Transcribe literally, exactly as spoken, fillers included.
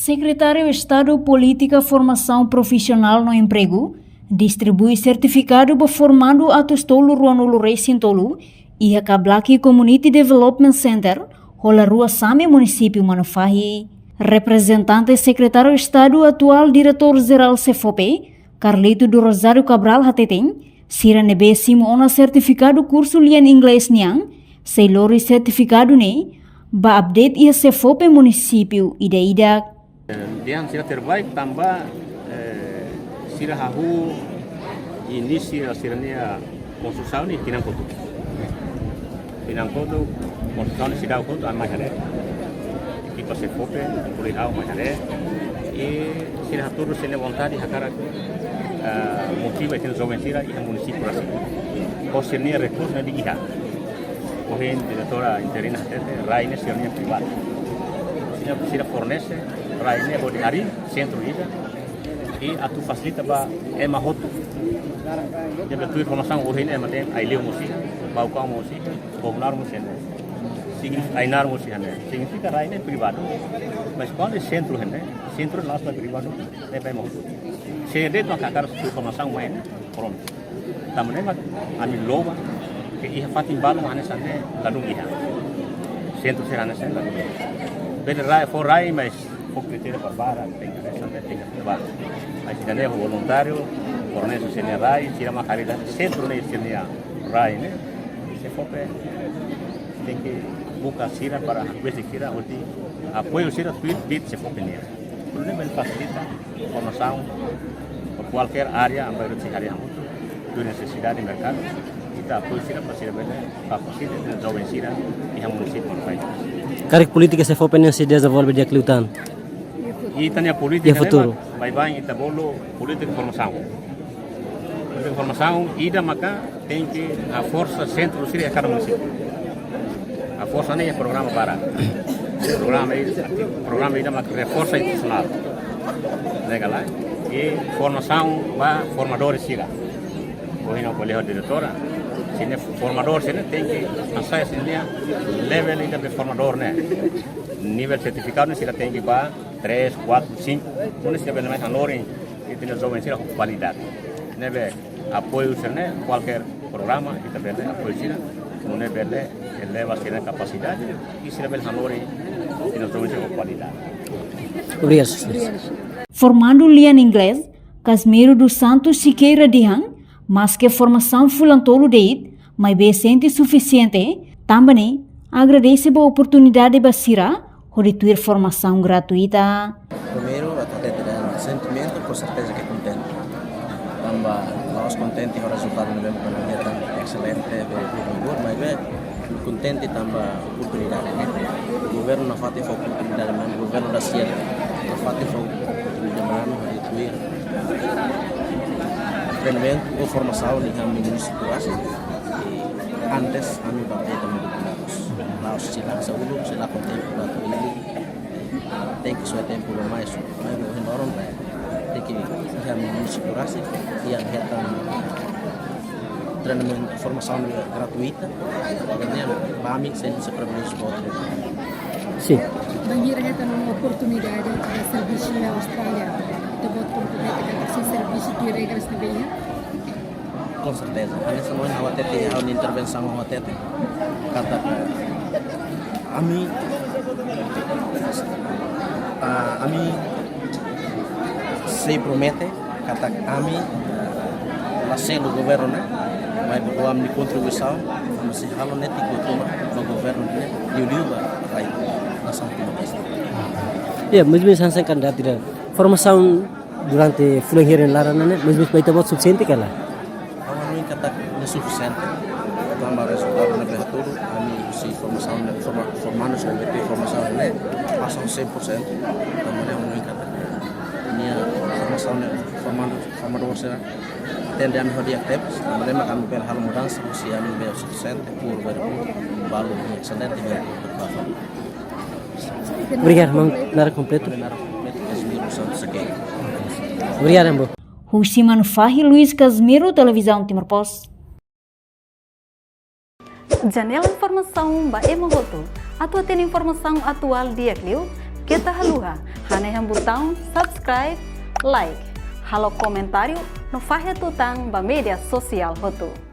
Sekretáriu Estadu Polítika Formasaun Profisionál no Empregu distribui sertifikadu ba formandu atus tolu ruanulu resin tolu iha Kablaki Community Development Center, hola rua Same, munisípiu Manufahi. Reprezentante Sekretáriu Estadu atuál Diretór Jerál SEFOPE, Carlito do Rosário Cabral hateten, sira ne'ebé simu ona sertifikadu kursu lian Inglés nian, sei lori sertifikadu ne'e ba update iha SEFOPE munisípiu ida-idak. Dehan sira terbaik tanba, eh, sira hahú inísiu sira-nia konstrusaun ne'e tinan kotuk. Tinan kotuk, konstrusaun ne'e seidauk kotuk, ami mai haree. Ekipa SEFOPE, polisi ha'u mai haree. I sira hatudu sira-nia vontade hakarak, eh, motiva ita-nia joven sira iha munisípiu rasik. Ho sira-nia rekursu ne'ebé iha. Ohin diretora interina hatete, rai ne'e sira-nia privadu. Sira, sira fornese rai ne'e hodi harii sentru ida. I atu fasilita ba ema hotu. Ita bele tuir formasaun ohin ema dehan Aileu mós iha, Baucau mós iha, Bobonaro mós iha ne'e. Signifika Ainaro mós iha ne'e. Signifika rai ne'e privadu. Mas kuandu sentru iha ne'e, sentru la'ós ba privadu, ne'e ba ema hotu. Se de'it mak hakarak tuir formasaun mai ne'e, prontu. Tanba ne'e mak ami louva, ke iha fatin balu hanesan ne'e ladún iha. Sentru sira hanesan ne'e ladún iha. Bele rai, fó rai, mas fó kritéria para barak, tenke hanesan ne'e, tenke para barak. Mas ida-ne'e voluntáriu, fornese sira-nia rai, sira mak harii sentru ne'e sira-nia rai ne'e. SEFOPE tenke buka sira para request sira, hodi apoiu sira tuir bid SEFOPE nian. Tuir ne'e bele fasilita formasaun ba kualkér área, amba iru si área hamutuk, tuir nesesidade merkadu, ita apoiu sira para sira bele kapasita ita-nia joven sira iha munisípiu Manufahi. Karik polítika SEFOPE ne'e sei dezenvolve di'ak liután iha ita-nia polítika iha futuru. Baibain ita bolu polítika formasaun. Polítika formasaun ida maka tenke haforsa sentru sira iha kada munisípiu. Haforsa ne'e iha programa barak. Programa i-, programa ida mak reforsa institusionál. Ne'e ka lae? I formasaun ba formadór sira. Ohin ha'u ko'alia ho diretora, sira-nia formadór sira tenke hasa'e sira-nia level ida be formadór ne'e. Nivel sertifikadu ne'e sira tenke ba três, quatro, cinco. Nune'e sira bele mai hanorin ita-nia joven sira ho kualidade. Ne'ebé apoiu sira-ne'e, kualkér programa, ita bele apoiu sira, nune'e bele eleva sira-nia kapasidade, i sira bele hanorin ita-nia joven sira ho kualidade. Obrigadu, Sua Exelénsia. Formandu lian Inglés, Casimiro dos Santos Sequeira dehan, maske formasaun fulan tolu de'it, maibé sente sufisiente, tanba ne'e agradese ba oportunidade ba sira, hodi tuir formasaun gratuita. Primeiru, atu hatete dehan sentimentu, com certeza que kontente. Tanba la'ós kontente ho rezultadu ne'ebé mak ami hetan, excelente, very good, very good, maibé kontente tanba oportunidade, ne'e. Governu nafatin fó oportunidade, maibé governu rasik nafatin fó oportunidade, maibé tuir treinamentu ou formasaun iha ami-nia munisípiu rasik. I antes, ami bá hetan muito menos. La'ós sira la saúde, sira la kontente, la tuir. Tenke soe tempu ba mai, so mai bo henoron, tenke iha munisípiu rasik, iha hetan treinamentu, formasaun gratuita, ne'e ba ami sente se priviléjiu boot. Sin. Bainhira hetan uma oportunidade de servisu iha Austrália, ita-boot kompromete katak sei servisu tuir regras ne'ebé iha? Com certeza. Hanesan ohin ha'u hatete, ha'u-nia intervensaun ha'u hatete katak ami, ah, ami sei promete katak ami, ah, la selu governu ne'e, maibé ho ami-nia kontribuisaun, ami sei halo netik buat ruma ba governu ne'e, liuliu ba rai nasaun Timor-Leste. Ya, mesmu hanesan kandidatu ida. Formasaun durante fulan hira nia laran ne'e, mesmu ba ita-boot sufisiente ka lae? Ha'u hanoin katak ne'e sufisiente. Tanba rezultadu ne'ebé hatudu, ami husi formasaun ne'e, forma-, formandu sira ne'ebé formasaun ne'e, pasa cem por cento. Tanba ne'e ha'u hanoin katak nia formasaun ne'e, formandu, formadór sira atende ami ho di'ak tebes, tanba ne'e mak ami bele halo mudansa, husi ami ne'ebé sufisiente, poor, very poor, balu, excelente, very good, very good. Obrigadu, maun. Naran kompletu? Naran kompletu, Casimiro Santos Sequeira. Obrigadu, maun. Husi Manufahi, Luis Casimiro, Televizaun Timor Post. Janela informasaun ba ema hotu. Atu hatene informasaun atuál di'ak liu, Keta haluha hanehan butaun subscribe, like, halo komentáriu no fahe tutan ba média sosiál hotu.